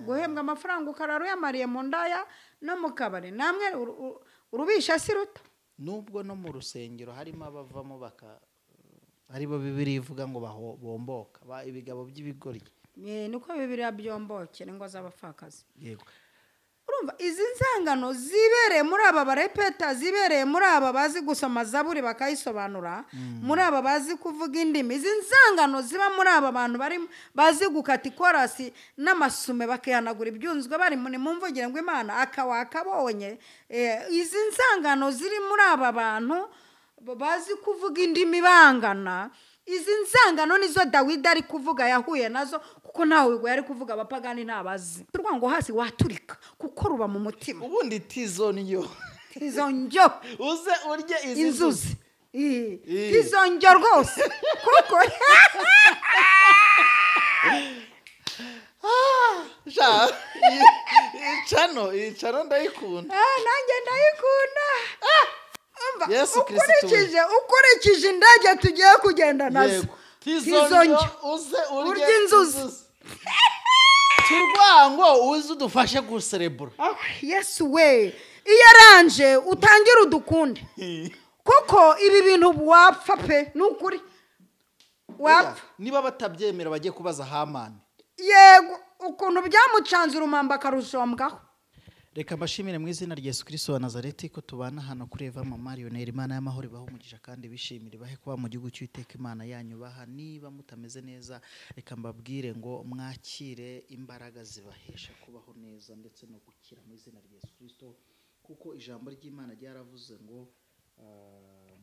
Guhembwa amafaranga ukarara uyamariye mu ndaya no mu kabari, namwe urubisha si ruto. Nubwo no mu rusengero harimo abavamo baka aribo Bibiliya ivuga ngo bomboka ibigabo by'ibigori. Niko Bibiliya byombokera ingo z'abapfakazi. Yego. Urumva izi nzangano zibereye muri aba barepeta, zibereye muri aba bazi gusoma zaburi bakayisobanura, muri aba bazi kuvuga indimi, izi nzangano ziba muri aba bantu bari bazi gukata ikorasi n'amasume bakihanagura ibyunzwe bari muri mumvugire ngo Imana akawakabonye. Izi nzangano ziri muri aba bantu bazi kuvuga indimi bangana, izi nzangano nizo Dawidi ari kuvuga yahuye nazo, kuko ntawe ngo yari kuvuga abapagani ntabazi. Urwango hasi waturika kuko ruba mu mutima. Ubundi tizo njyo, tizo njyo uze urye izi inzuzi, tizo njyo rwose kuko sha icano ndayikunda. Nanjye ndayikunda. Ukurikije indege tugiye kugenda nazo, tizo uze urye inzuzi, turwango uze udufashe guserebura. Yesu we, iyo aranje utangira udukunde, kuko ibi bintu wapfa pe, nukuri wapfa. Niba batabyemera bagiye kubaza Hamani. Yego, ukuntu byamucanze urumamba akarushombwaho. Reka mbashimire mu izina rya Yesu Kristo wa Nazareti ko tubana hano kuri Eva Mama Lionel. Imana y'amahoro ibahe umugisha kandi bishimire, bahe kuba mu gihugu cy'Uwiteka Imana yanyu baha. Niba mutameze neza, reka mbabwire ngo mwakire imbaraga zibahesha kubaho neza ndetse no gukira mu izina rya Yesu Kristo, kuko ijambo ry'Imana ryaravuze ngo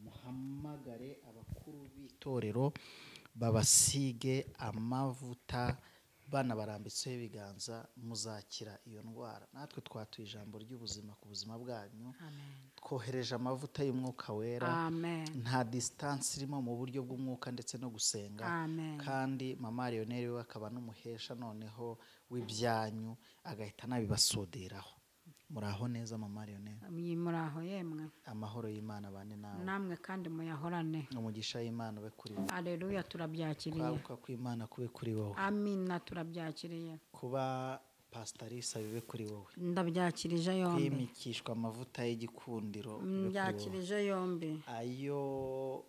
muhamagare abakuru b'itorero babasige amavuta bana barambitseho ibiganza, muzakira iyo ndwara. Natwe twatuye ijambo ry'ubuzima ku buzima bwanyu. Twohereje amavuta y'umwuka wera. Nta distance irimo mu buryo bw'umwuka ndetse no gusenga. Kandi Mama Lionel we akaba n'umuhesha noneho w'ibyanyu, agahita nabibasudiraho. Muraho neza Mama Lionel? Muraho yemwe. Amahoro y'Imana bane nawe. Namwe kandi muyahorane. Umugisha y'Imana ube kuri wowe. Haleluya, turabyakiriye. Kwaguka kw'Imana kube kuri wowe. Amina, turabyakiriye. Kuba pastorisa bibe kuri wowe. Ndabyakirije yombi. Kwimikishwa amavuta y'igikundiro. Ndabyakirije yombi. Ayo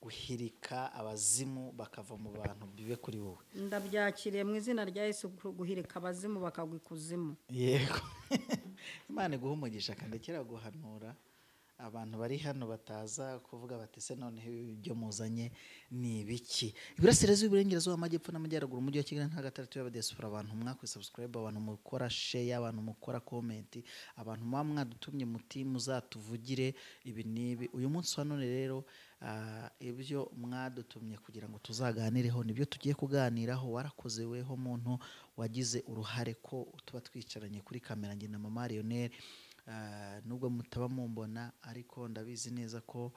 guhirika abazimu bakava mu bantu bibe kuri wowe. Ndabyakiriye mu izina rya Yesu, guhirika abazimu bakagwa ikuzimu. Yego. Imana iguhe umugisha kandi kera guhanura abantu bari hano bataza kuvuga bati se noneho ibyo muzanye ni ibiki. Iburasirazuba, iburengerazuba, amajyepfo n'amajyaruguru, umujyi wa Kigali nta gatatu y'abadiaspora, abantu mwakwe subscribe, abantu mukora share, abantu mukora comment, abantu mwadutumye muti muzatuvugire ibi nibi. Uyu munsi wa none rero ibyo mwadutumye kugira ngo tuzaganireho nibyo tugiye kuganiraho. Warakoze weho muntu wagize uruhare ko tuba twicaranye kuri kamera njye na Mama Lionel. Nubwo mutaba mumbona ariko ndabizi neza ko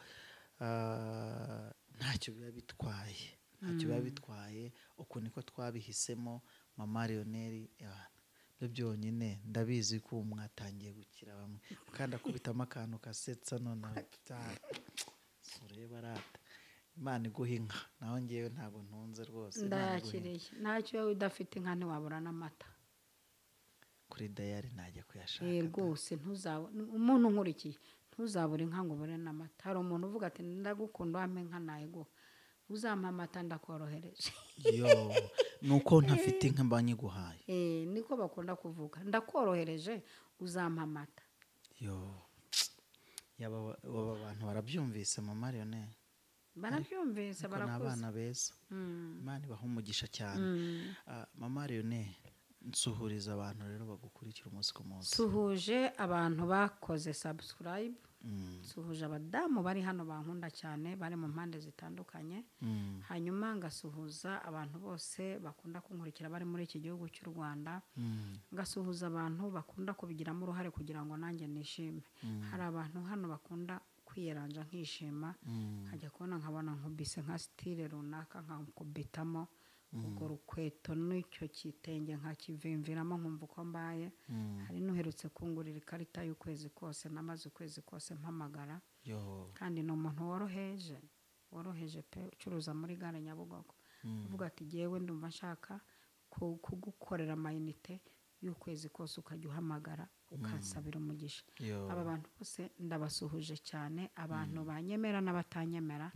ntacyo biba bitwaye, ntacyo biba bitwaye. Uko niko twabihisemo Mama Lionel, byo byonyine ndabizi ko mwatangiye gukira bamwe kandi akubitamo akantu kasetsa none sureba rata. Imana iguha inka, naho ngewe ntago ntunze rwose. Ndayakiriye, ntacyo udafite inka ntiwabura n'amata. Kuri dayari najya kuyashaka. Rwose ntuzabona umuntu nkurikiye, ntuzabura inka ngo ubure n'amata. Hari umuntu uvuga ati ndagukunda wampe inka nayiguha, uzampa amata ndakorohereje. Yo, nuko ntafite inka mba nyiguhaye. Niko bakunda kuvuga, ndakorohereje uzampa amata. Yo, yaba abantu barabyumvise Mama Lionel? Barabyumvise, barakuze. N'abana beza. Imana ibahe umugisha cyane. Mama Lionel, nsuhuriza abantu rero bagukurikira umunsi ku munsi. Suhuje abantu bakoze subscribe, suhuje abadamu bari hano bankunda cyane bari mu mpande zitandukanye. Hanyuma ngasuhuza abantu bose bakunda kunkurikira bari muri iki gihugu cy'u Rwanda. Ngasuhuza abantu bakunda kubigiramo uruhare kugira ngo nanjye nishime. Hari abantu hano bakunda kwiyeranja nkishima, nkajya kubona nkabona nkubise nka style runaka nkakubitamo ubwo rukweto n'icyo kitenge nkakivimviramo nkumva uko mbaye. Hari n'uherutse kungurira ikarita y'ukwezi kose, namaze ukwezi kose mpamagara. Kandi ni umuntu woroheje pe, ucuruza muri gare Nyabugogo, uvuga ati jyewe ndumva nshaka kugukorera amayinite y'ukwezi kose ukajya uhamagara ukansabira umugisha. Aba bantu bose ndabasuhuje cyane, abantu banyemera n'abatanyemera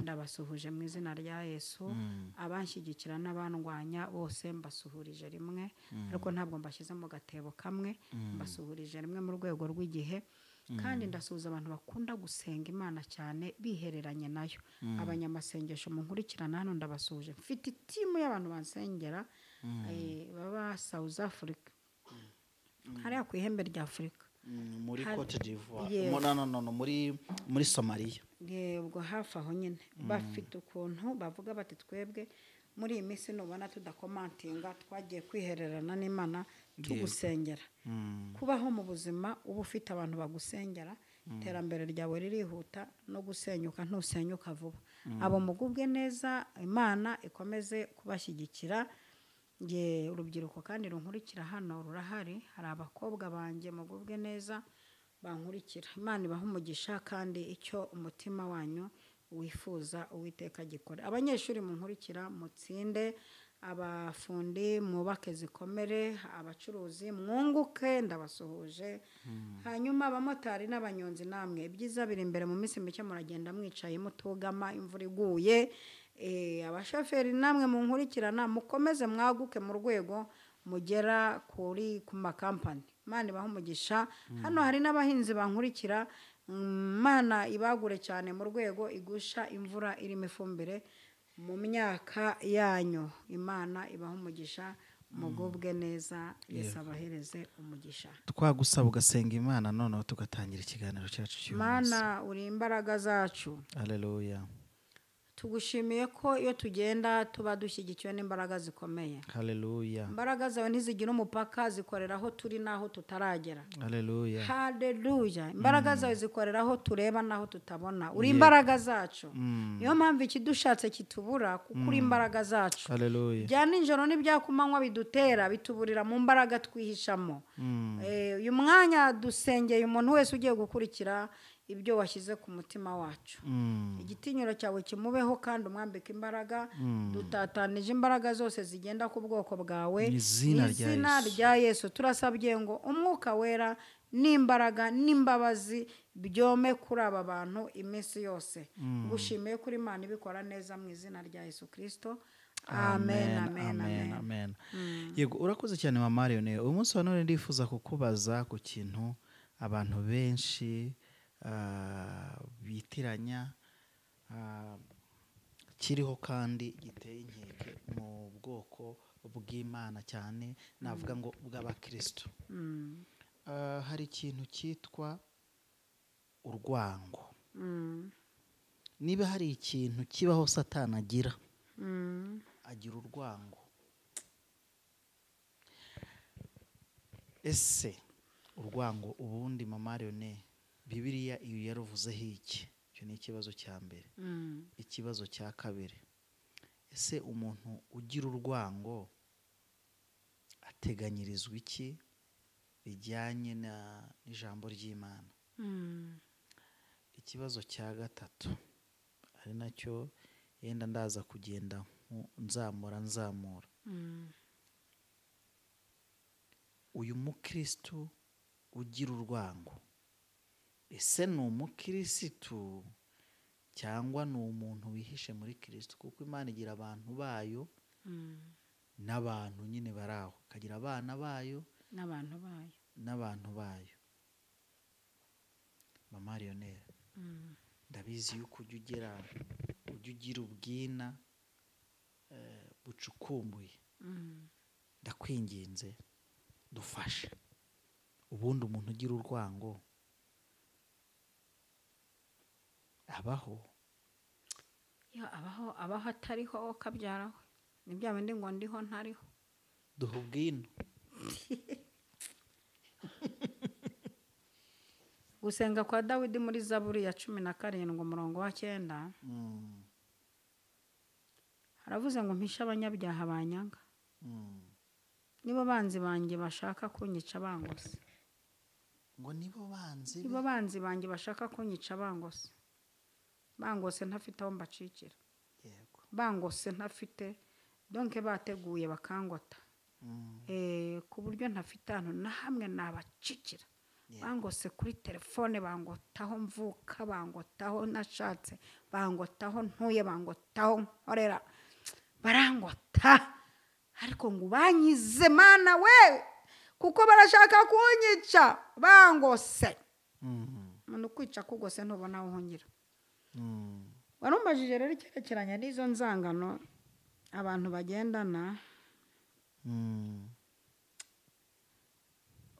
ndabasuhuje mu izina rya Yesu. Abanshyigikira n'abandwanya bose mbasuhurije rimwe, ariko ntabwo mbashyize mu gatebo kamwe, mbasuhurije rimwe mu rwego rw'igihe. Kandi ndasuhuza abantu bakunda gusenga Imana cyane bihereranye nayo, abanyamasengesho munkurikirana hano ndabasuhuje. Mfite itimu y'abantu bansengera baba South Africa, hariya ku ihembe rya Afurika, muri Cote d'Ivoire, no muri Somalia, yego hafi aho nyine. Bafite ukuntu bavuga bati twebwe muri iyi minsi nubona tudakomantinga twagiye kwihererana n'Imana tugusengera. Kubaho mu buzima uba ufite abantu bagusengera, iterambere ryawe ririhuta no gusenyuka ntusenyuka vuba. Abo mugubwe neza, Imana ikomeze kubashyigikira. Nge urubyiruko kandi runkurikira hano rurahari, hari abakobwa banjye mugubwe neza bankurikira. Imana ibahe umugisha kandi icyo umutima wanyu wifuza Uwiteka gikore. Abanyeshuri munkurikira mutsinde, abafundi mwubake zikomere, abacuruzi mwunguke, ndabasuhuje. Hanyuma abamotari n'abanyonzi namwe ibyiza biri imbere, mu minsi mike muragenda mwicaye mutugama imvura iguye. Abashoferi namwe munkurikirana mukomeze mwaguke mu rwego mugera kuri ku makampani. Imana ibahe umugisha. Hano hari n'abahinzi bankurikira, Imana ibagure cyane mu rwego igusha imvura irimo ifumbire mu myaka yanyu. Imana ibahe umugisha, mugubwe neza, Yesu abahereze umugisha. Twagusaba ugasenga Imana noneho tugatangira ikiganiro cyacu cy'uyu munsi. Mana uri imbaraga zacu. Haleluya. Tugushimiye ko iyo tugenda tuba dushyigikiwe n'imbaraga zikomeye. Haleluya. Imbaraga zawe ntizigira umupaka, zikorera aho turi n'aho tutaragera. Haleluya. Haleluya. Imbaraga zawe zikorera aho tureba n'aho tutabona. Uri imbaraga zacu. Niyo mpamvu ikidushatse kitubura, kuko uri imbaraga zacu. Haleluya. Bya nijoro n'ibya kumanywa bidutera, bituburira mu mbaraga twihishamo. Uyu mwanya dusengeye umuntu wese ugiye gukurikira ibyo washyize ku mutima wacu. Igitinyiro cyawe kimubeho kandi umwambike imbaraga. Dutatanije imbaraga zose zigenda ku bwoko bwawe mu izina rya Yesu. Turasabye ngo umwuka wera n'imbaraga n'imbabazi byome kuri aba bantu iminsi yose. Gushimiye kuri Imana ibikora neza mu izina rya Yesu Kristo. Amen, amen, amen, amen. Yego, urakoze cyane Mama Leone. Uyu munsi wa none ndifuza kukubaza ku kintu abantu benshi bitiranya, kiriho kandi giteye inkeke mu bwoko bw'Imana cyane, navuga ngo bw'abakristo. Hari ikintu cyitwa urwango. Niba hari ikintu kibaho Satani agira, agira urwango. Ese urwango ubundi Mama Leone, Bibiliya iyo yaruvuzeho iki? Icyo ni ikibazo cya mbere. Ikibazo cya kabiri, ese umuntu ugira urwango ateganyirizwa iki bijyanye n'ijambo ry'Imana? Ikibazo cya gatatu ari nacyo yenda ndaza kugenda nzamura. Uyu mukristo ugira urwango, ese ni umukirisitu cyangwa ni umuntu wihishe muri Kristo? Kuko Imana igira abantu bayo n'abantu nyine baraho, ikagira abana bayo n'abantu bayo. Mama Leone, ndabizi yuko ujya ugira ubwina bucukumbuye. Ndakwinginze dufashe. Ubundi umuntu ugira urwango abaho? Ya, abaho atariho kabyaraho. Ni bya bindi ngo ndiho ntariho. Duha ubwino. Gusenga kwa Dawidi muri Zaburi ya 17 umurongo wa 9. Haravuze ngo mpishe abanyabyaha banyanga. Nibo banzi banjye bashaka kunyica bangose. Ngo nibo banzi? Nibo banzi banjye bashaka kunyica bangose. Bangose ntafite aho mbacikira. Yego. Bangose ntafite, donc bateguye bakangota. Ku buryo buryo ntafite ahantu na hamwe nabacikira. Bangose kuri telefone, bangotaho mvuka, bangotaho nashatse, bangotaho ntuye, bangotaho nkorera, barangota. Ariko ngo banyize Mana we, kuko barashaka kunyica, bangose. Umuntu kwica kugose ntubona aho uhungira. Warumbajije rero icyerekeranye n'izo nzangano abantu bagendana.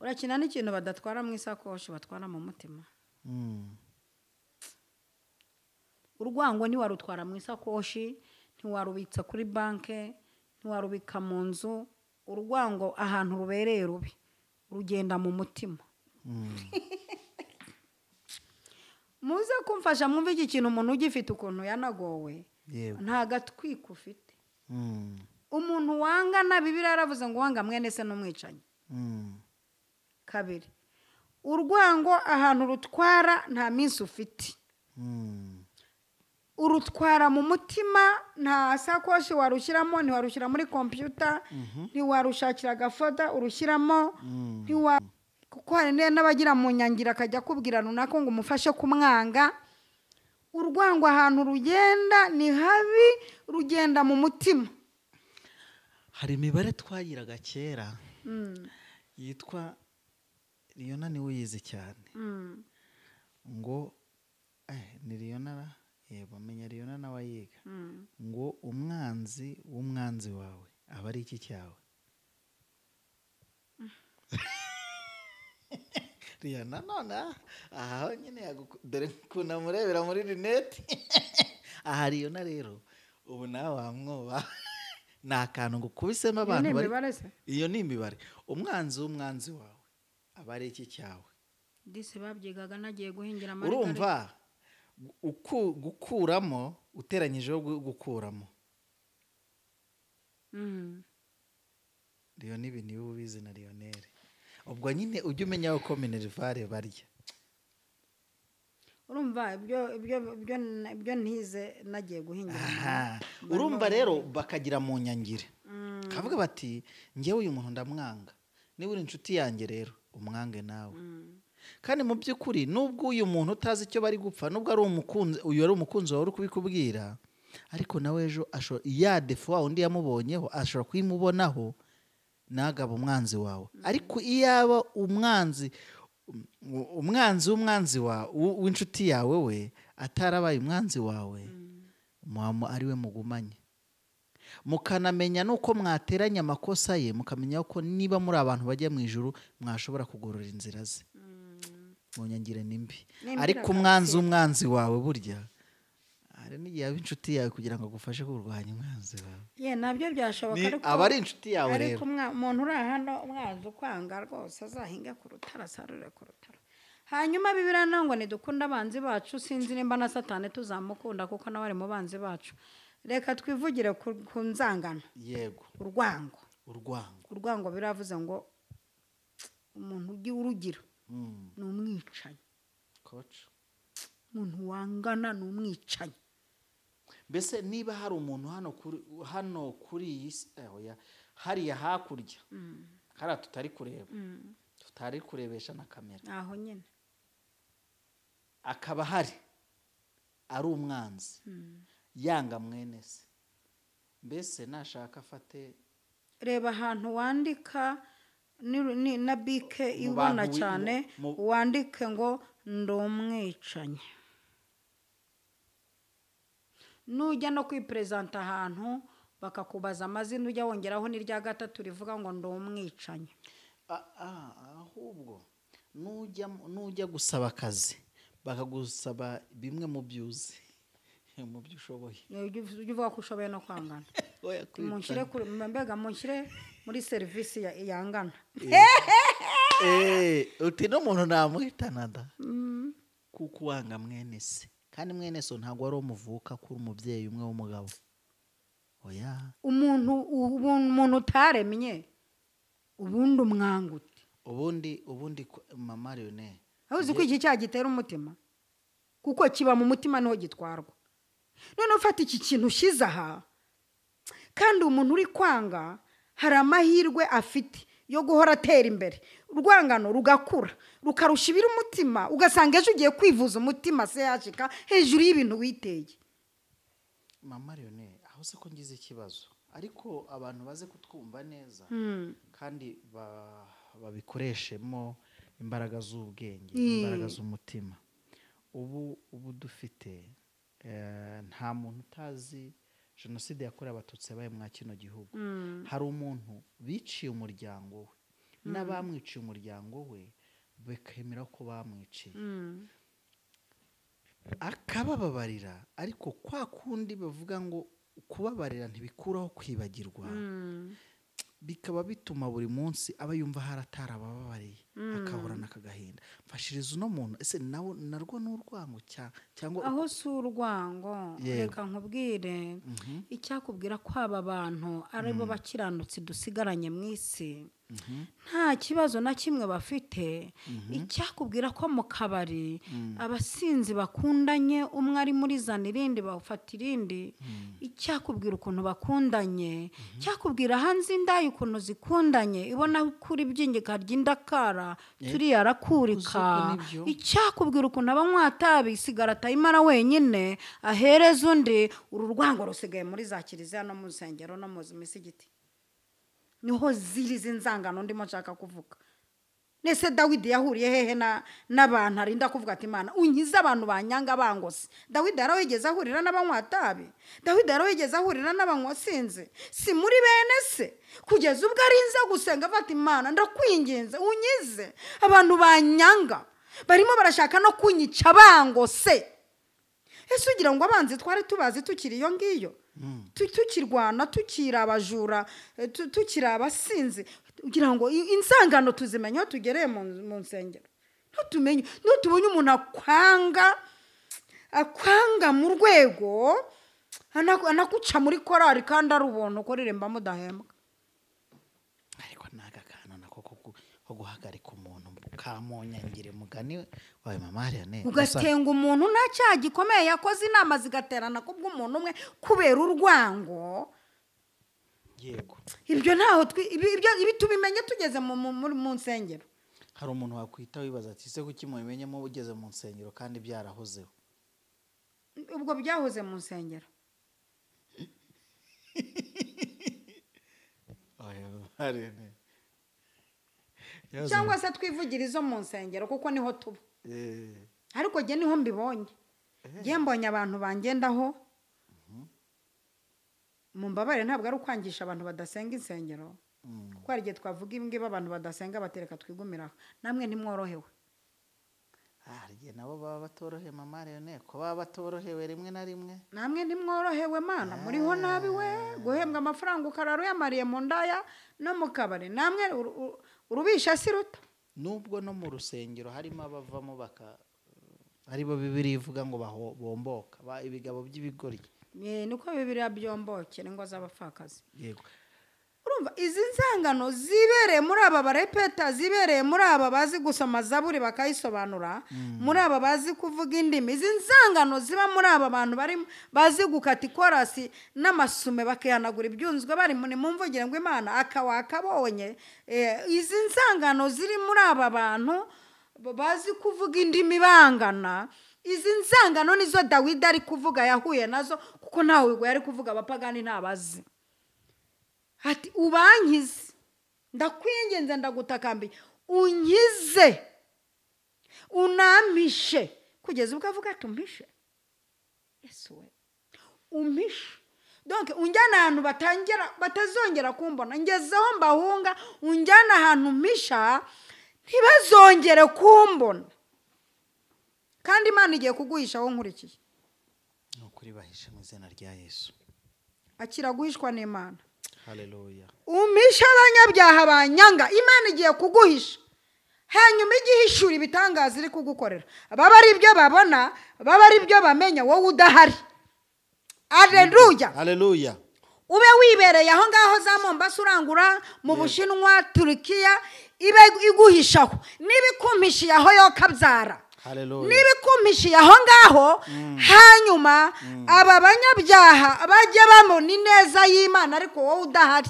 Urakina n'ikintu badatwara mu isakoshi, batwara mu mutima. Urwango ntiwarutwara mu isakoshi, ntiwarubitsa kuri banke, ntiwarubika mu nzu. Urwango ahantu rubereye rubi rugenda mu mutima. Muze kumfasha mwumve iki kintu, umuntu ugifite ukuntu yanagowe, nta gatwiko ufite. Umuntu wangana, Bibiliya yaravuze ngo wanga mwene se n'umwicanyi. Kabiri, urwango ahantu rutwara nta minsi ufite. Urutwara mu mutima, nta sakoshi warushyiramo, ntiwarushyira muri kompiyuta, ntiwarushakira agafoda urushyiramo, kuko hari n'abagira mu nyangira akajya akubwira runaka ngo umufashe kumwanga. Urwango ahantu rugenda ni habi, rugenda mu mutima. Hari imibare twagiraga kera yitwa Liyona, niwe uyizi cyane, ngo ni Liyona, yego menya Liyona nawe ayiga, ngo umwanzi w'umwanzi wawe aba ari iki cyawe. Liyona none aha nyine dore ukuntu amurebera muri rinete. Aha Liyona rero ubu nawe wamwoba. Ni akantu ngo ukubisemo abantu bari. Iyo ni imibare. Umwanzi w'umwanzi wawe aba ari iki cyawe. Disi babyigaga nagiye guhingira amarigare. Urumva gukuramo uteranyijeho gukuramo. Liyona ibi niwe ubizi na Lionel. Ubwo nyine ujye umenya uko minerivare barya. Urumva ibyo ntize nagiye guhingira. Urumva rero bakagira mu nyangire. Kavuga bati njyewe uyu muntu ndamwanga, niba uri inshuti yanjye rero umwange nawe. Kandi mu by'ukuri nubwo uyu muntu utazi icyo bari gupfa, nubwo ari umukunzi, uyu ari umukunzi wawe uri kubikubwira, ariko nawe ejo ya defo wa undi yamubonyeho ashobora kuyimubonaho nagaba umwanzi wawe. Ariko iyaba umwanzi w'umwanzi wawe w'inshuti yawe we atarabaye umwanzi wawe, ari we mugumanye, mukanamenya nuko mwateranya amakosa ye, mukamenya ko niba muri abantu bajya mu ijuru mwashobora kugorora inzira ze. Munyangire nimbi. Ariko umwanzi w'umwanzi wawe burya hari n'igihe aba inshuti yawe kugira ngo agufashe kurwanya umwanzi wawe. Ye nabyo byashoboka, ariko aba ari inshuti yawe rero. Ariko umuntu uri hano umwanzi ukwanga rwose azahinga ku rutara, asarure ku rutara. Hanyuma Bibiliya ngo nidukunda abanzi bacu, sinzi nimba na Satani tuzamukunda kuko nawe ari mu banzi bacu. Reka twivugire ku nzangano. Yego. Urwango. Urwango biravuze ngo umuntu ugi urugira ni umwicanyi. Coach. Umuntu wangana ni umwicanyi. Mbese niba hari umuntu hano kuri iyi si, oya, hariya hakurya, hariya tutari kureba, tutari kurebesha na kamera, aho nyine akaba hari ari umwanzi yanga mwene se, mbese nashaka afate. Reba ahantu wandika na bike ibona cyane, wandike ngo ndi umwicanyi. Nujya no kwipresenta ahantu bakakubaza amazina, ujya wongeraho n'irya gatatu rivuga ngo ndi umwicanyi. Ahubwo nujya gusaba akazi bakagusaba bimwe mu byuzi, mu byo ushoboye, ujye uvuga ko ushoboye no kwangana. Munshyire kuri mbega, munshyire muri serivisi yangana. Uti n'umuntu namuhitana da, kuko wanga mwene se. Kandi mwene so ntabwo ari umuvuka kuri umubyeyi umwe w'umugabo. Oya. Umuntu utaremye ubundi umwangute. Ubundi mama Lionel. Uzi ko iki cyaha gitera umutima, kuko kiba mu mutima niho gitwarwa. None ufata iki kintu ushize aha, kandi umuntu uri kwanga hari amahirwe afite yo guhora atera imbere, urwangano rugakura rukarusha ibiri umutima, ugasanga ejo ugiye kwivuza umutima se yashika hejuru y'ibintu witeye. Mama Leone, aho se ko ngize ikibazo, ariko abantu baze kutwumva neza kandi babikoreshemo imbaraga z'ubwenge, imbaraga z'umutima. Ubu dufite nta muntu utazi jenoside yakorewe Abatutsi yabaye mwa kino gihugu. Hari umuntu biciye umuryango we n'abamwiciye umuryango we bakemera ko bamwiciye, akabababarira, ariko kwa kundi bavuga ngo kubabarira ntibikuraho kwibagirwa, bikaba bituma buri munsi aba yumva haratarabababariye, akahorana akagahinda. Mfashiriza uno muntu, ese nawo narwo n'urwango cyangwa aho si urwango? Reka nkubwire, icyakubwira ko aba bantu ari bo bakiranutsi dusigaranye mu isi, nta kibazo na kimwe bafite. Icyakubwira ko mu kabari abasinzi bakundanye, umwe ari muri zana irindi bafata irindi, icyakubwira ukuntu bakundanye, cyakubwira hanze indayi ukuntu zikundanye, ibona kuri byingika ry'indakara turiya arakurika, icyakubwira ukuntu abanywa tabi sigara atayimara wenyine ahereza undi. Uru rwango rusigaye muri za kiliziya no mu nsengero no mu misigiti, niho ziri zinzangano ndimo nshaka kuvuga. Nese Dawidi yahuriye hehe n'abantu arinda kuvuga ati Imana unkize abantu banyanga bangose? Dawidi yarawigeze ahurira n'abanywa tabi? Dawidi yarawigeze ahurira n'abanywa sinze? Si muri bene se, kugeza ubwo arinze gusenga afata Imana ndakwinginze unkize abantu banyanga, barimo barashaka no kunyica bangose. Ese ugira ngo abanzi twari tubazi tukiri iyo ngiyo, tukirwana, tukiri abajura, tukiri abasinzi, ugira ngo insangano tuzimenye aho tugereye mu nsengero? Ntutumenye, ntutubonye umuntu akwanga mu rwego, anakuca muri korari kandi ari ubuntu kuririmba mudahembwa. Ariko n'aka kantu nako ko guhagarika umuntu kamonyangire mugani wawe Mama Leone, ugatenga umuntu nta cyaha gikomeye yakoze, inama zigaterana kubw'umuntu umwe kubera urwango. Yego, ibyo ntaho ibi tubimenye tugeze mu nsengero. Hari umuntu wakwita wibaza ati se kuki mubimenyemo ugeze mu nsengero kandi byarahozeho? Ubwo byahoze mu nsengero. Cyangwa se twivugira izo mu nsengero kuko niho tuba. Ariko jye niho mbibonye, jye mbonye abantu bangendaho. Mumbabare, ntabwo ari ukwangisha abantu badasenga insengero, kuko hari igihe twavuga ibi ngibi abantu badasenga batereka twigumiraho. Namwe ntimworohewe. Hari igihe nabo baba batorohewe Mama Leone, ko baba batorohewe rimwe na rimwe. Namwe ntimworohewe mana, muriho nabi we, guhembwa amafaranga ukarara uyamariye mu ndaya no mu kabari. Namwe urubisha si ruto. Nubwo no mu rusengero harimo abavamo baka aribo Bibiliya ivuga ngo bomboka ibigabo by'ibigoryi. Niko Bibiliya byombokera ingo z'abapfakazi. Yego. Urumva izi nzangano zibereye muri aba barepeta, zibereye muri aba bazi gusoma zaburi bakayisobanura, muri aba bazi kuvuga indimi, izi nzangano ziba muri aba bantu bari bazi gukata ikorasi n'amasume bakihanagura ibyunzwe bari mu mumvugire ngo Imana akawakabonye. Izi nzangano ziri muri aba bantu bazi kuvuga indimi bangana, izi nzangano nizo Dawidi ari kuvuga yahuye nazo, kuko ntawe yari kuvuga abapagani ntabazi. Ati ubankize, ndakwinginze, ndagutakambiye, unkize, unampishe, kugeza ubwo avuga ati umpishe. Yesu we, umpishe. Donc unjyana ahantu batazongera kumbona, ngezeho mbahunga, unjyana ahantu mpisha ntibazongere kumbona. Kandi Imana igiye kuguhisha aho nkurikiye. Ni ukuri bahishe mu izina rya Yesu. Akira guhishwa n'Imana. Haleluya. Umpisha abanyabyaha banyanga, Imana igiye kuguhisha. Hanyuma igihishura ibitangaza iri kugukorera, baba ari ibyo babona, baba ari ibyo bamenya, wowe udahari. Haleluya. Haleluya. Ube wibereye aho ngaho za Mombasa urangura mu Bushinwa, Turukiya, ibe iguhishaho. Nibikumpishiye aho yo kabyara. Haleluya. Nibikumpishiye aho ngaho, hanyuma aba banyabyaha bajye bamona ineza y'Imana ariko wowe udahari.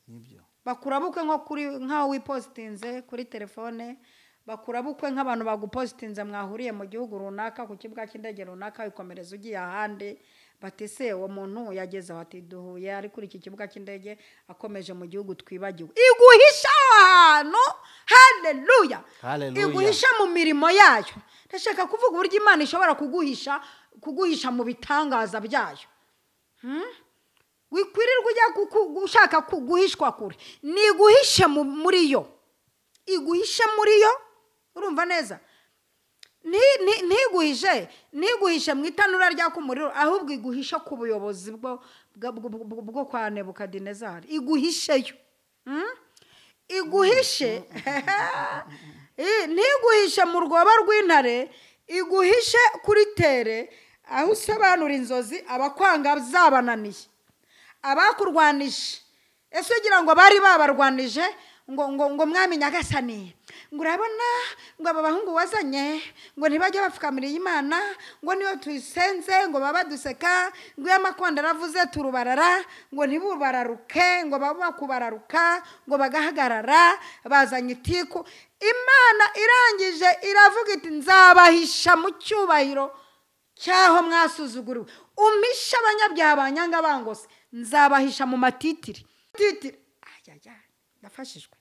Nibyo. Bakurabukwe nko kuri nkaho wipositinze kuri telefone, bakurabukwe nk'abantu bagupositinze mwahuriye mu gihugu runaka ku kibuga cy'indege runaka, wikomereza ugiye ahandi, batise uwo muntu yageze aho ati duhuye ari kuri iki kibuga cy'indege akomeje mu gihugu twibagiwe. Iguhisha ahantu, haleluya, iguhisha mu mirimo yayo. Ndashaka kuvuga uburyo Imana ishobora kuguhisha mu bitangaza byayo. Wikwirirwa ujya gushaka guhishwa kure, ni iguhishe muri yo, iguhishe muri yo. Urumva neza? Ntiguhishe mu itanura ryaka umuriro, ahubwo iguhishe ku buyobozi bwo kwa Nebukadinezari. Iguhisheyo, iguhishe. Ntiguhishe mu rwobo rw'intare, iguhishe kuri tere aho usobanura inzozi abakwanga zabananiye, abakurwanije. Ese ugira ngo bari babarwanije ngo ngo ngo mwami Nyagasani, ngo urabona ngo aba bahungu wazanye ngo ntibajya bapfukamira Imana, ngo niyo tuyisenze ngo baba baduseka, ngo iyo amakonda aravuze turubarara, ngo ntibubararuke, ngo baba bakubararuka, ngo bagahagarara bazanye itiku. Imana irangije iravuga iti nzabahisha mu cyubahiro cyaho mwasuzuguriwe, umpisha abanyabyaha banyanga bangose, nzabahisha mu matitiri. Titiri. Ayaya, ndafashijwe.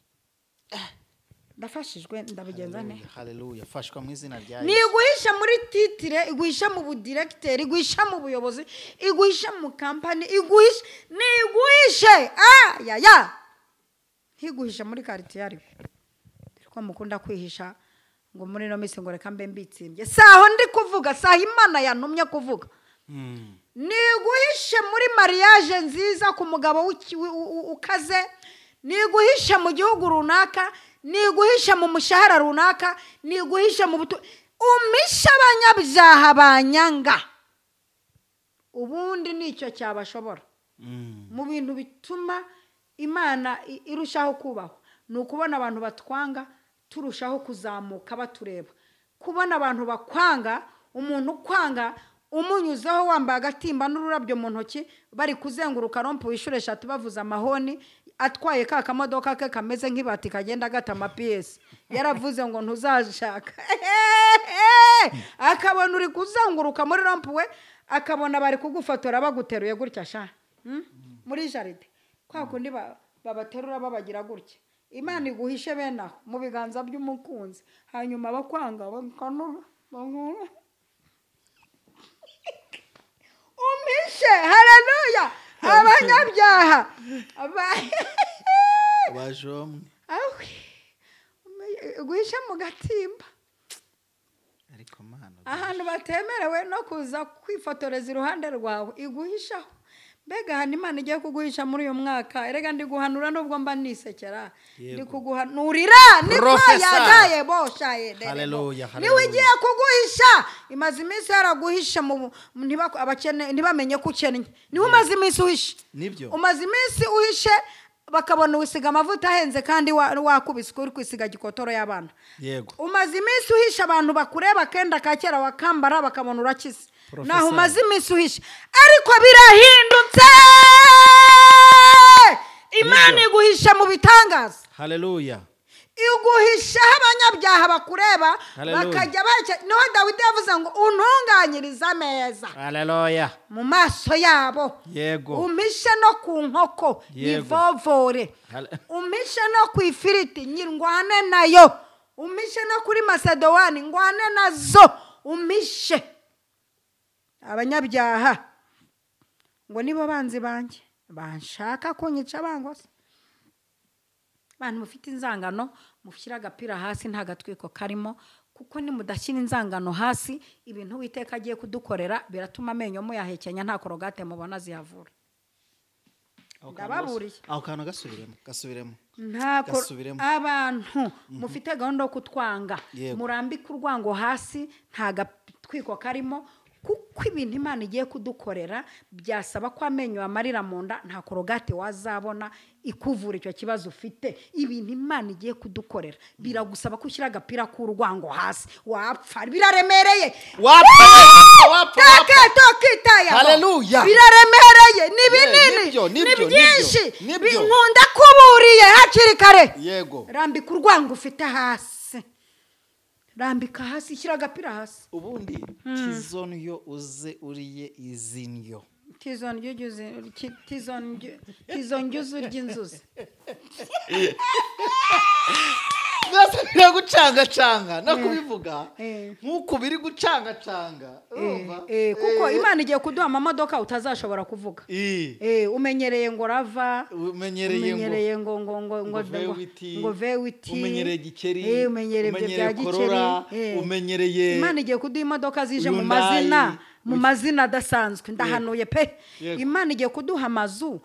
Ndafashijwe, ndabigenza ne. Haleluya, fashwa mu izina rya Yesu. Ni iguhisha muri titire, iguhisha mu budirecteur, iguhisha mu buyobozi, iguhisha mu company, iguhisha, ni iguhishe. Ayaya. Ntiguhisha muri quartier ariko. Ko mukunda kwihisha ngo muri no misi ngo reka mbe mbitsimbye. Saho ndi kuvuga, saho Imana yantumye kuvuga. Niguhishe muri mariage nziza ku mugabo ukaze, niguhishe mu gihugu runaka, niguhishe mu mushahara runaka, niguhishe mu umpishe abanyabyaha banyanga. Ubundi nicyo cyabashobora. Mu bintu bituma Imana irushaho kubaho ni ukubona abantu batwanga turushaho kuzamuka batureba. Kubona abantu bakwanga, umuntu ukwanga umunyuzeho wambaye agatimba n'ururabyo mu ntoki, bari kuzenguruka rompu inshuro 3 bavuza amahoni, atwaye ka kamodoka ke kameze nk'ibati kagenda gata amapiyesi, yaravuze ngo ntuzashaka. Akabona uri kuzenguruka muri rompu we, akabona bari kugufotora baguteruye gutya sha muri jaride kwa kundi babaterura babagira gutya. Imana iguhishe bene aho mu biganza by'umukunzi, hanyuma bakwanga bakanura umpishe. Haleluya. Abanyabyaha bajomwe guhisha mu gatimba, ariko Mana ahantu batemerewe no kuza kwifotoreza iruhande rwawe, iguhishaho. Mbega hano Imana igiye kuguhisha muri uyu mwaka. Erega ndi guhanura nubwo mba nisekera, ndi kuguhanurira niko yagaye boshaye. Haleluya, niwe igiye kuguhisha. Imaze iminsi yaraguhisha abakene ntibamenye ko ukennye. Niwe umaze iminsi uhishe, umaze iminsi uhishe, bakabona wisiga amavuta ahenze kandi wakubiswe uri kwisiga gikotoro y'abana. Yego. Umaze iminsi uhisha abantu bakureba kenda ka kera wakambara bakabona urakize. Naho umaze iminsi uhisha, ariko birahindutse. Imana iguhisha mu bitangaza. Haleluya. Iguhisha abanyabyaha bakureba bakajya bacya. Niho Dawidi yavuze ngo untunganyiriza ameza. Haleluya. Mu maso yabo. Yego. Umpishe no ku nkoko yivovore. Umpishe no ku ifiriti nyirwane nayo. Umpishe no kuri Macedowani ngwane nazo. Umpishe abanyabyaha ngo nibo banzi banjye banshaka kunyica bangose. Bantu mufite inzangano mufishyira agapira hasi nta gatwiko karimo, kuko nimudashyira inzangano hasi ibintu Uwiteka agiye kudukorera biratuma amenyo muyahekenya nta korogate mubona zihavura. Ndababuriye. Aho kantu gasubiremo, gasubiremo. Ntako abantu mufite gahunda yo kutwanga, murambike urwango hasi nta gatwiko karimo, Kuko ibintu Imana igiye kudukorera byasaba ko amenyo amarira mu nda, nta korogate wazabona ikuvura icyo kibazo ufite. Ibintu Imana igiye kudukorera biragusaba ko ushyira agapira k'urwango hasi, wapfa biraremereye. Wapfa. Haleluya. Biraremereye, ni binini, ni byinshi, nkunda kuburiye hakiri kare. Yego. Rambika urwango ufite hasi, rambika hasi, shyira agapira hasi. Ubundi tizonyo uze uriye izinyo. Tizonyo urya inzuzi. Byose biri gucangacanga no kubivuga nkuko biri gucangacanga, urumva? Kuko Imana igiye kuduha amamodoka utazashobora kuvuga. Umenyereye ngo rava, umenyereye ngo ngo ngo ngo ngo V8, umenyereye gikeri, umenyereye bya gikeri, umenyereye. Imana igiye kuduha imodoka zije mu mazina, mu mazina adasanzwe. Ndahanuye pe. Imana igiye kuduha amazu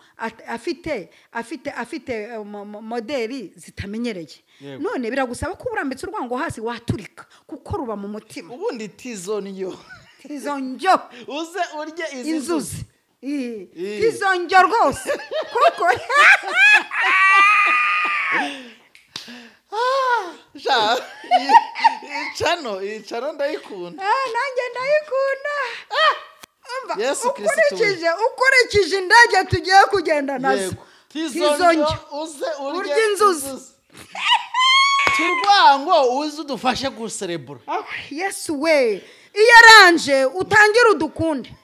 afite afite afite modeli zitamenyereye. None biragusaba ko urambitse urwango hasi waturika, kuko ruba mu mutima. Ubundi tizonyo uze urye inzuzi. Tizonyo rwose, kuko icano ndayikunda. Nanjye ndayikunda. Ukurikije indege tugiye kugenda nazo. Tizonyo uze urye inzuzi. Turwango uze udufashe guserebura. Yesu we, iyo aranje utangira udukunde.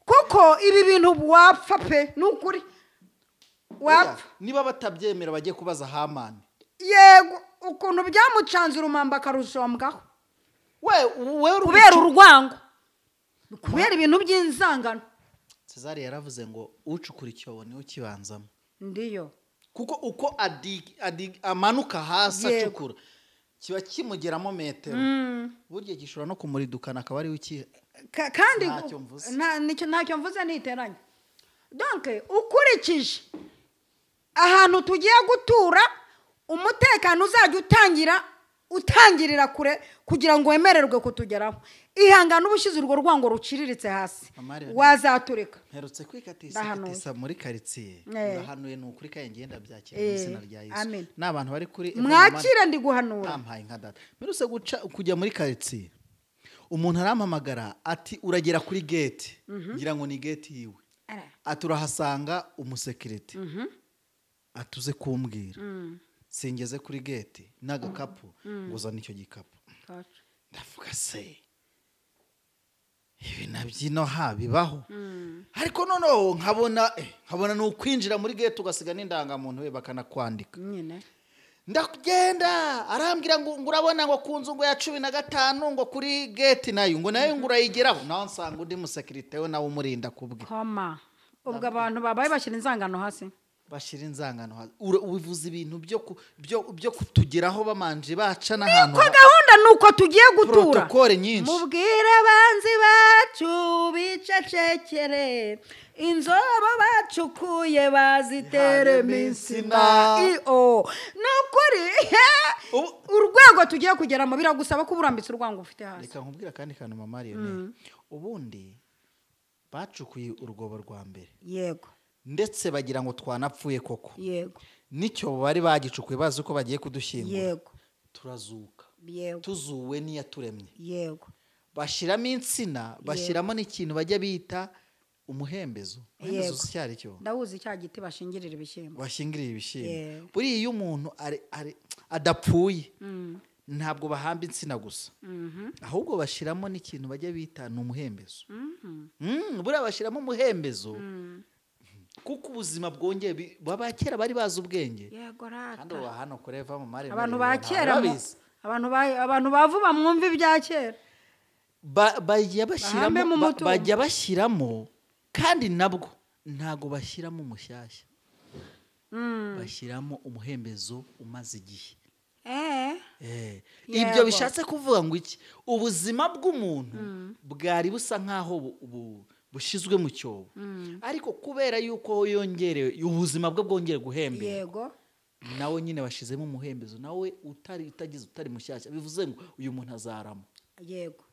Kuko ibi bintu wapfa pe, nukuri. Wapfa. Niba batabyemera bagiye kubaza Hamani. Yego, ukuntu byamucanze urumamba akarushombwaho. We kubera urwango, kubera ibintu by'inzangano. Cesar yaravuze ngo ucukura icyobo ni ukibanzamo. Ndiyo. Kuko uko amanuka hasi acukura kiba kimugeramo metero. Burya gishobora no kumuridukana akaba ari uki kandi ntacyo mvuze ntiteranye. Donc ukurikije ahantu tugiye gutura, umutekano uzajya utangirira kure kugira ngo wemererwe kutugeraho. Ihangana ubushize urwo rwango ruciriritse hasi wazaturika. Mperutse kwikatisa muri quartier, ndahanuye nukuri kaye ngenda byakira mu izina rya Yesu. N'abantu bari kuri mwakire ndi guhanura. Ampaye nka data. Mperutse guca kujya muri quartier, umuntu arampamagara ati uragera kuri gate, ngira ngo ni gate yiwe. Ati urahasanga umusekirite. Atuze kumbwira. Singeze kuri gate n'agakapu nguzana icyo gikapu. Ndavuga se ibi nabyino ha bibaho. Ariko noneho nkabona nukwinjira muri gate ugasiga n'indangamuntu we bakanakwandika. Nyine ndakugenda arambwira ngo urabona ngo ku nzu ngo ya 15 ngo kuri gate nayo ngo nayo ngurayigeraho, naho nsanga undi musekirite we nawe umurinda kubwe. Koma ubwo abantu babaye bashyira inzangano hasi. Bashira inzangano, ubivuze ibintu byo kutugeraho bamanje baca n'ahantu. Niko gahunda nuko tugiye gutura. Protokole nyinshi. Mubwire abanzi bacu bicecekere, inzobo bacukuye bazitere minsina. Nukuri urwego tugiye kugeramo biragusaba ko urambitse urwango ufite hasi. Reka nkubwira kandi kantu mama Lionel. Ubundi bacukuye urwobo rwa mbere. Yego. Ndetse bagira ngo twanapfuye koko. Yego. Nicyo bari bagicukuye bazi uko bagiye kudushyingura. Yego. Turazuka. Yego. Tuzuwe niyaturemye. Yego. Bashiramo insina, bashyiramo n'ikintu bajya bita umuhembezo. Umuhembezo cyari cyo. Ndawuzi cya giti bashingirira ibishyimbo. Bashingirira ibishyimbo. Buri iyo umuntu adapfuye ntabwo bahamba insina gusa. Ahubwo bashiramo n'ikintu bajya bita n'umuhembezo. Buriya bashiramo umuhembezo. Kuko ubuzima bwongeye baba kera bari bazi ubwenge. Yego rata. Kandi uba hano kureva mu mare. Abantu ba kera, abantu bavuba mwumva ibya kera. Bajya bashyiramo kandi nabwo ntago bashyiramo umushyashya. Bashyiramo umuhembezo umaze igihe. Ibyo bishatse kuvuga ngo iki? Ubuzima bw'umuntu bwari busa nkaho bushizwe mu cyobo. Ariko kubera yuko yongerewe ubuzima bwe bwongere guhembera. Yego. Nawe nyine bashizemo umuhembezo, nawe utari utagize utari mushyashya, bivuze ngo uyu muntu azarama. Yego.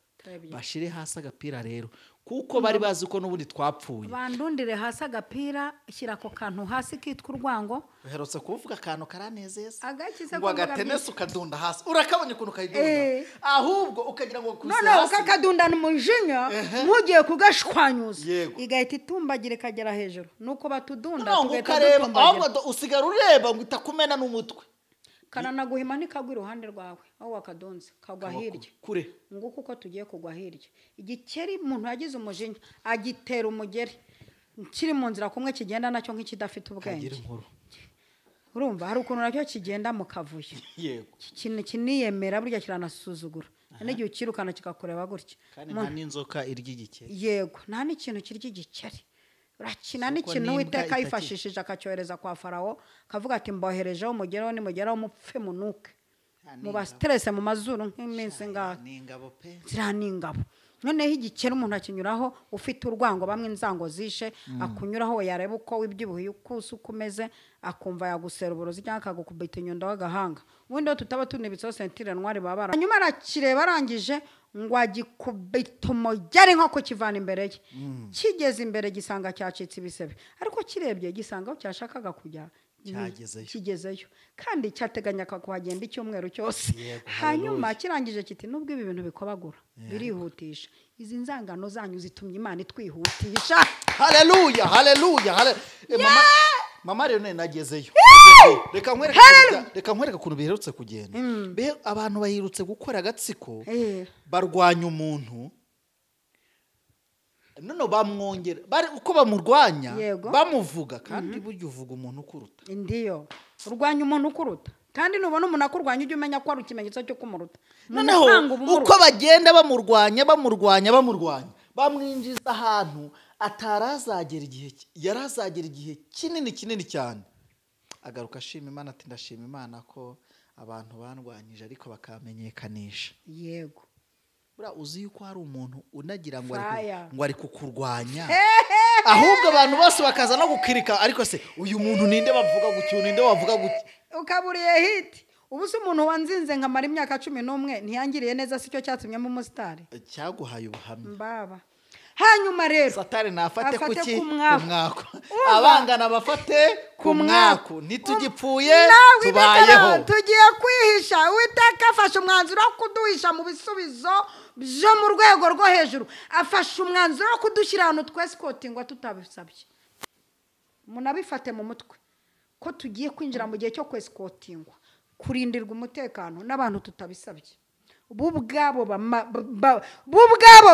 Bashire hasi agapira rero Kuko bari bazi ko n'ubundi twapfuye. Bandundire hasi agapira, shyira ako kantu hasi kitwa urwango. Uherutse kuvuga akantu karanezeza. Agakize ngo agatenesi ukadunda hasi. Urakabonye ukuntu kayidunda. Ahubwo ukagira ngo kuse hasi. None ukakadundana umujinya nkugiye kugashwanyuza. Igahita itumbagira ikagera hejuru. Nuko batudunda tugahita dutumbagira. Ahubwo usigara ureba ngo itakumena n'umutwe. Kananaguhima ntikagwa iruhande rwawe aho wakadunze kagwa hirya kure. Nguko uko tugiye kugwa hirya. Igikeri umuntu yagize umujinya agitera umugeri kiri mu nzira kumwe kigenda nacyo nk'ikidafite ubwenge. Urumva hari ukuntu nacyo kigenda mu kavuyo. Yego. Kiniyemera burya kiranasuzugura. N'igihe ukirukana kikakureba gutya. Kandi nta n'inzoka irya igikeri. Yego, nta n'ikintu kirya igikeri. Urakina n'ikintu Uwiteka yifashishije akacyohereza kwa Farawo, kavuga ati mboherejeho mugeraho nimugeraho mupfe munuke. Muba stress mu mazuru nk'iminsi ngaho. Ni ingabo pe. Zira ni ingabo. Noneho igikeri umuntu akinyuraho ufite urwango bamwe inzango zishe akunyuraho yareba uko wibyibuhiye uko ukomeze akumva yagusera uburozi cyangwa akagukubita inyundo w'agahanga. Ubundi tutaba tunibitseho sentire ntwari babara. Hanyuma arakireba arangije ngo agikubita umugeri nko kukivana imbere ye. Kigeze imbere gisanga cyacitse ibisebe. Ariko kirebye gisanga aho cyashakaga kujya kigezeyo. Kandi cyateganyaga kuhagenda icyumweru cyose. Hanyuma kirangije kiti nubwo ibi bintu bikobagura birihutisha. Izi nzangano zanyu zitumye Imana itwihutisha. Haleluya, haleluya. Mama rero nagezeyo. Reka nkwereke ukuntu biherutse kugenda. Be abantu bahirutse gukora agatsiko barwanya umuntu. None bamwongera bari uko bamurwanya bamuvuga kandi burya uvuga umuntu ukuruta. Ndiyo. Urwanya umuntu ukuruta. Kandi nubona umuntu akurwanya ujye umenya ko ari ikimenyetso cyo kumuruta. Noneho uko bagenda bamurwanya bamwinjiza ahantu atarazagera igihe yarazagera igihe kinini kinini cyane. Agaruka ashima Imana ati ndashima Imana ko abantu bandwanyije ariko bakamenyekanisha. Yego. Bura uzi yuko hari umuntu unagira ngo ari kukurwanya. Ahubwo abantu bose bakaza no gukirika ariko se uyu muntu ninde bavuga gutyo ninde wavuga gutyo. Ukaburiye hit. Ubu se umuntu wanzinze nkamara imyaka 11 ntiyangiriye neza sicyo cyatumye mu musitari. Cyaguhaye ubuhamya. Mbaba. Hanyuma rero Satani nafate kuki kumwako. Abangana bafate kumwako. Ntitugipfuye tubayeho. Tugiye kwihisha. Uwiteka afashe umwanzuro wo kuduhisha mu bisubizo byo mu rwego rwo hejuru. Afashe umwanzuro wo kudushyira ahantu twesikotingwa tutabisabye. Munabifate mu mutwe ko tugiye kwinjira mu gihe cyo kwesikotingwa, kurindirwa umutekano n'abantu tutabisabye. Bo ubwabo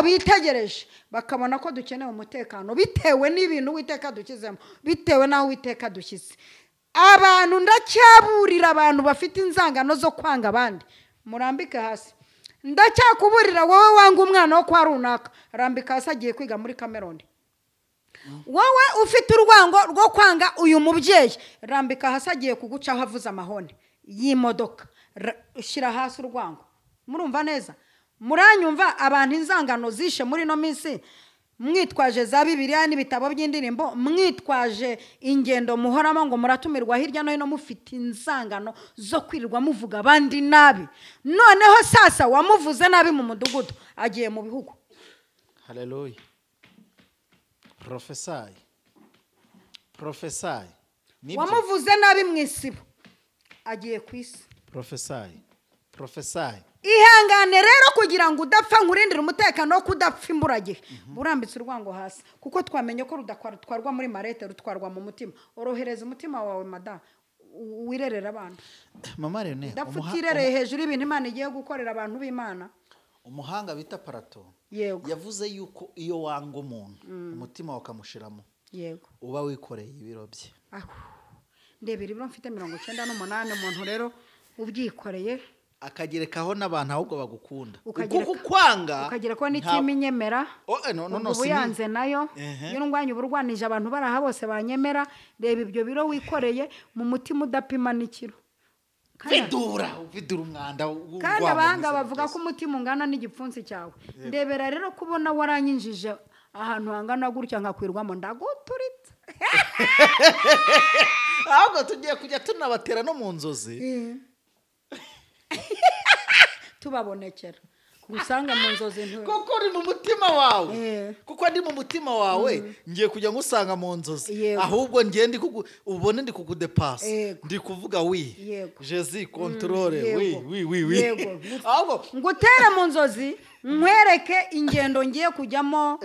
bitegereje bakabona ko dukeneye umutekano bitewe n'ibintu Uwiteka dukizemo, bitewe n'aho Uwiteka dushyize. Abantu ndacyaburira abantu bafite inzangano zo kwanga abandi, murambike hasi. Ndacyakuburira wowe wanga umwana wo kwa runaka, rambika hasi agiye kwiga muri Cameroon. Wowe ufite urwango rwo kwanga uyu mubyeyi, rambika hasi agiye kugucaho avuza amahoni y'imodoka. Shyira hasi urwango. Murumva neza? Muranyumva? Abantu inzangano zishe muri no minsi mwitwaje za Bibiliya n'ibitabo by'indirimbo, mwitwaje ingendo muhoramo ngo muratumirwa hirya no hino, mufite inzangano zo kwirirwa muvuga abandi nabi. Noneho sasa wamuvuze nabi mu mudugudu agiye mu bihugu. Haleluya. Prophesy. Prophesy. Wamuvuze nabi mu isibo agiye ku isi. Prophesy. Prophesy. Ihangane rero kugira ngo udapfa nkurindire umutekano wo kudapfa imburagihe. Burambitse urwango hasi kuko twamenye ko rudatwarwa muri marete, rutwarwa mu mutima. Orohereza umutima wawe mada, wirerera abantu. Mama Rene, udafutirereye hejuru ibintu Imana igiye gukorera abantu b'Imana. Umuhanga bita Parato yavuze yuko iyo wanga umuntu umutima wakamushiramo, yego, uba wikoreye ibiro bye. Ndebera ibiro mfite 98 umuntu rero ubyikoreye akagerekaho n'abantu ahubwo bagukunda. Uko kwanga ukagerekaho n'itimi nyemera. No uyanze nayo iyo ndwanya uburwanije abantu baraha bose banyemera. Reba ibyo biro wikoreye mu mutima udapima n'ikiro. Vidura umwanda. Kandi abahanga bavuga ko umutima ungana n'igipfunsi cyawe. Ndebera rero kubona waranyinjije ahantu hangana gutya nkakwirwamo ndaguturitse. Ahubwo tugiye kujya tunabatera no mu nzozi. Tubabonekera. Gusanga mu nzozi kuko uri mu mutima wawe, kuko ndi mu mutima wawe ngiye kujya ngusanga mu nzozi, ahubwo ngiye ndi ubone ndi kukudepasa, ndi kuvuga oui Jésus contrôle oui oui oui oui, ahubwo ngutere mu nzozi nkwereke ingendo ngiye kujyamo,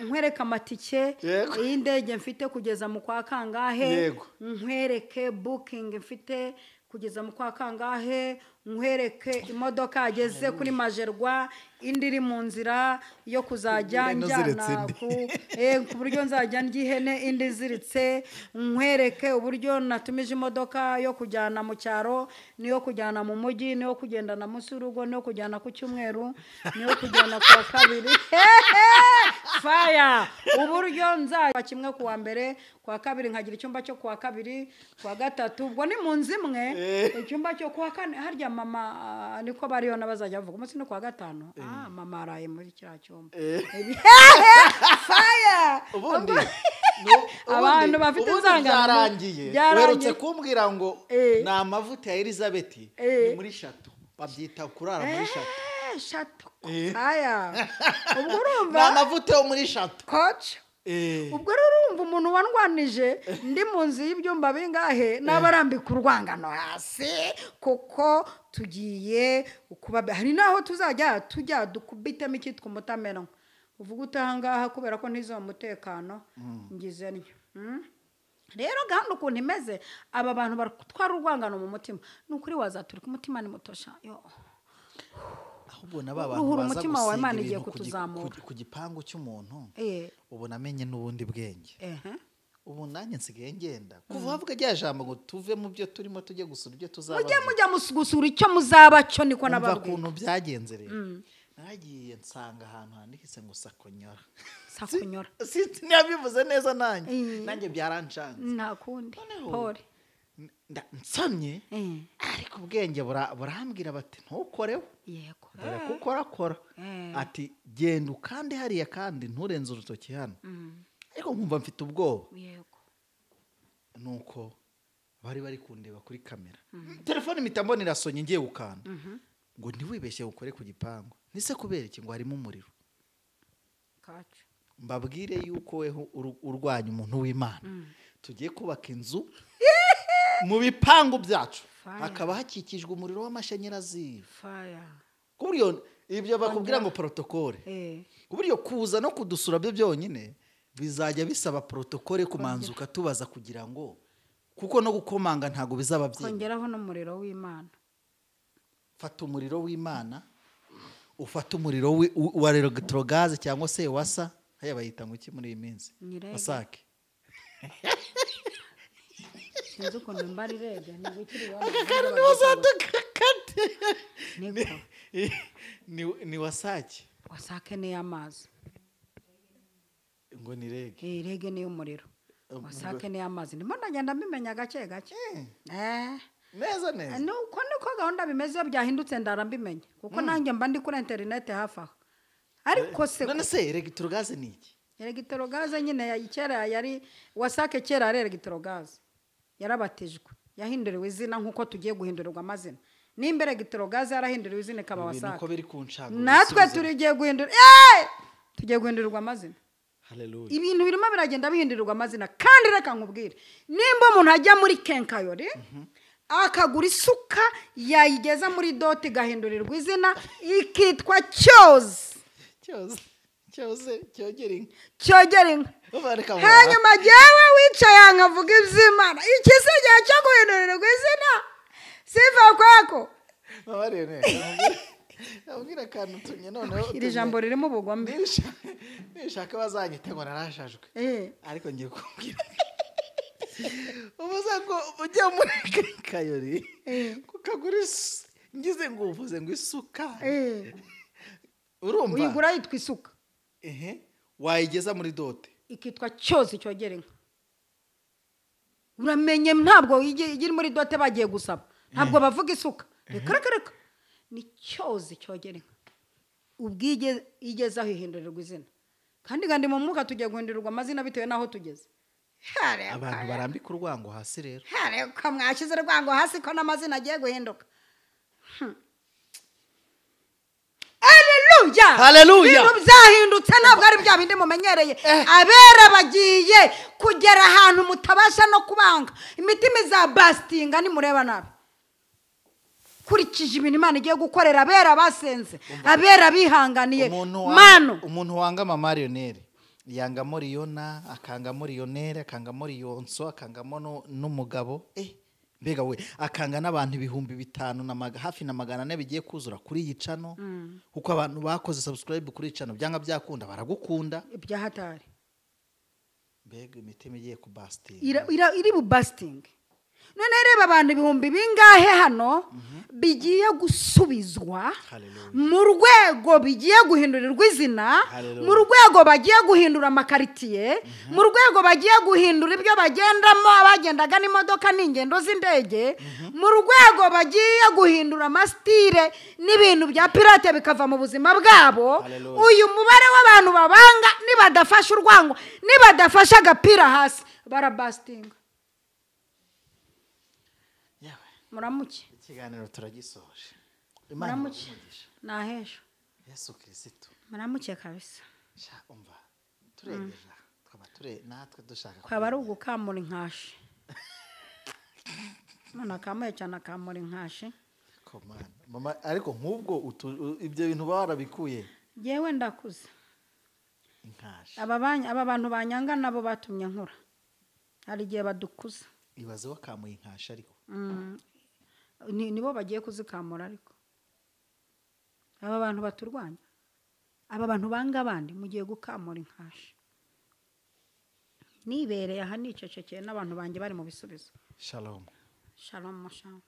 nkwereke amatike y'indege mfite kugeza mu kwa kangahe, nkwereke booking mfite kugeza mu kwa kangahe, nkwereke imodoka yageze kuri Majerwa, indi iri mu nzira yo kuzajya njyana ku buryo nzajya ndya ihene indi iziritse, nkwereke uburyo natumije imodoka yo kujyana mu cyaro niyo kujyana mu mujyi niyo kugendana munsi y'urugo niyo kujyana ku cyumweru niyo kujyana ku wa kabiri, faya uburyo nzajya kimwe ku wa mbere, ku wa kabiri nkagira icyumba cyo ku wa kabiri, ku wa gatatu ubwo ni mu nzu imwe, icyumba cyo ku wa kane harya mama niko bariyo nabazajya bavuga umunsi no ku wa gatanu, mama araye muri kiriya cyumba. Fire ubundi abantu bafite inzangano byarangiye. Werutse kumbwira ngo ni amavuta ya Elizabeth ni muri shato, babyita kurara muri shato. Shato aya ubwo urumva ni amavuta yo muri shato coach. Ubwo rero urumva umuntu wandwanije ndi mu nzu y'ibyumba bingahe n'abarambika urwangano hasi, kuko tugiye kuba hari naho tuzajya tujya dukubitemo icyitwa umutamenwa, uvuga utahangaha kubera ko ntizo umutekano ngize ntyo. Rero gahunda ukuntu imeze, aba bantu batwara urwangano mu mutima ni ukuri wazaturika umutima ni mutosha yo. Ahubwo naba abantu baza gusiga ibintu ku gipangu cy'umuntu, ubona amenye n'ubundi bwenge. Ubu nanjye nsigaye ngenda kuva bavuga rya jambo ngo tuve mu byo turimo tujye gusura ibyo tuzaba, mujye mujya gusura icyo muzaba cyo, niko nababwiye ukuntu byagenze. Rero naragiye nsanga ahantu handitse ngo sakonyora, sakonyora sinabivuze neza nanjye byarancanze nta kundi pole nsamye, ariko ubwenge burambwira bati ntukoreho, yego dore kuko urakora, ati genda ukande hariya kandi nturenze urutoki hano, ariko nkumva mfite ubwoba. Yego nuko bari kundeba kuri kamera, telefone mpita mbona irasonye ngiye gukanda ngo ntiwibeshye ukore ku gipangu, nise kubera iki ngo harimo umuriro. Mbabwire yuko weho urwanya umuntu w'Imana, tugiye kubaka inzu mu bipangu byacu hakaba hakikijwe umuriro w'amashanyarazi. Ku buryo ibyo bakubwira ngo protocole, ku buryo kuza no kudusura byo byonyine bizajya bisaba protocole kumanzuka tubaza kugira ngo, kuko no gukomanga ntago bizaba byiza. Kongeraho n'umuriro w'Imana, fata umuriro w'Imana, ufata umuriro wa electrogaze cyangwa se wasa haya bayita ngo iki muri iyi minsi wasake. Sinzi ukuntu mbari rege ni gukiri akakara ni wasataka ni wasake, wasake ni amazi ngo ni rege, rege ni umuriro, wasake ni amazi. Ndimo ndagenda mbimenya gake gake neza neza nuko niko gahunda bimeze byahindutse ndarambimenya kuko nanjye mba ndi kuri internet hafi aho. Ariko se none se electrogaze ni iki? Electrogaze nyine ya kera yari wasake, kera ari electrogaze yarabatijwe, yahinduriwe izina nkuko tugiye guhindurirwa amazina. Nimba electrogaze yarahinduriwe izina ikaba wasake, nuko biri kuncanga natwe turigiye guhindura, tugiye guhindurirwa amazina. Haleluya. Ibintu birimo biragenda bihindurirwa amazina. Kandi reka nkubwire, nimba umuntu ajya muri kenkayori akagura isuka yayigeza muri doti igahindurirwa izina ikitwa cyoze, cyoze cyoze cyogera inka, cyogera inka. Hanyuma jyewe wicaye nkavuga iby'Imana, iki se gihe cyo guhindurirwa izina siva kwako. Abwira akantu tumye noneho iri jambo ririmo ubugome, nishaka bazanyite ngo narashajwe, ariko ngiye kubwira ubuze ngo ujye muri kayori kukagura ngize ngo uvuze ngo isuka, urumva uyigura yitwa isuka, wayigeza muri dote ikitwa cyoze cyogera inka. Uramenye ntabwo iri muri dote bagiye gusaba, ntabwo bavuga isuka, reka reka ni cyoze cyogera inka. Ubwige igeze aho ihindurirwa izina, kandi kandi mu mwuka tugiye guhindurirwa amazina bitewe n'aho tugeze. Abantu barambika urwango hasi rero, hareka mwashize urwango hasi ko n'amazina agiye guhinduka. Haleluya. Haleluya. Haleluya. Ibintu byahindutse, ntabwo ari bya bindi mumenyereye. Abera bagiye kugera ahantu mutabasha no kubanga, imitima izabasitinga nimureba nabi. Kurikije ibintu Imana igiye gukorera abera basenze, abera bihanganiye. Mano, umuntu wanga mama Lionel yangamo Liona, akangamo Lionel, akangamo Lionso, akangamo n'umugabo, mbega we akanga n'abantu 5000 na hafi na 400 bigiye kuzura kuri iyi channel, kuko abantu bakoze subscribe kuri iyi channel byanga byakunda baragukunda ibyahatari. Mbega imitima igiye kubasting, iri bubasting. None reba abantu 2000 bingahe hano bigiye gusubizwa mu rwego, bigiye guhindurirwa izina, mu rwego bagiye guhindura amakaritiye, mu rwego bagiye guhindura ibyo bagendamo, abagendaga n'imodoka n'ingendo z'indege, mu rwego bagiye guhindura amasitire n'ibintu bya pirate bikava mu buzima bwabo. Uyu mubare w'abantu babanga nibadafasha urwango, nibadafasha agapira hasi, barabastinga. Muramuke. Ikiganiro turagisoje. Muramuke. Nahesho. Yesu Kristo. Muramuke kabisa. Sha umva. Turegeja. Twaba ture natwe dushaka. Kwaba ari ugukamura inkashi. None akamuye cyane akamura inkashi. Komana. Mama ariko nk'ubwo ibyo bintu barabikuye. Yewe ndakuze. Inkashi. Aba bantu banyanga nabo batumye nkura. Hari igihe badukuza. Ibaze wakamuye inkashi ariko. Nibo bagiye kuzikamura ariko. Aba bantu baturwanya, aba bantu banga abandi, mugiye gukamura inkashi. Nibereye aha nicecekeye n'abantu banjye bari mu bisubizo. Shalom. Shalom, shalom.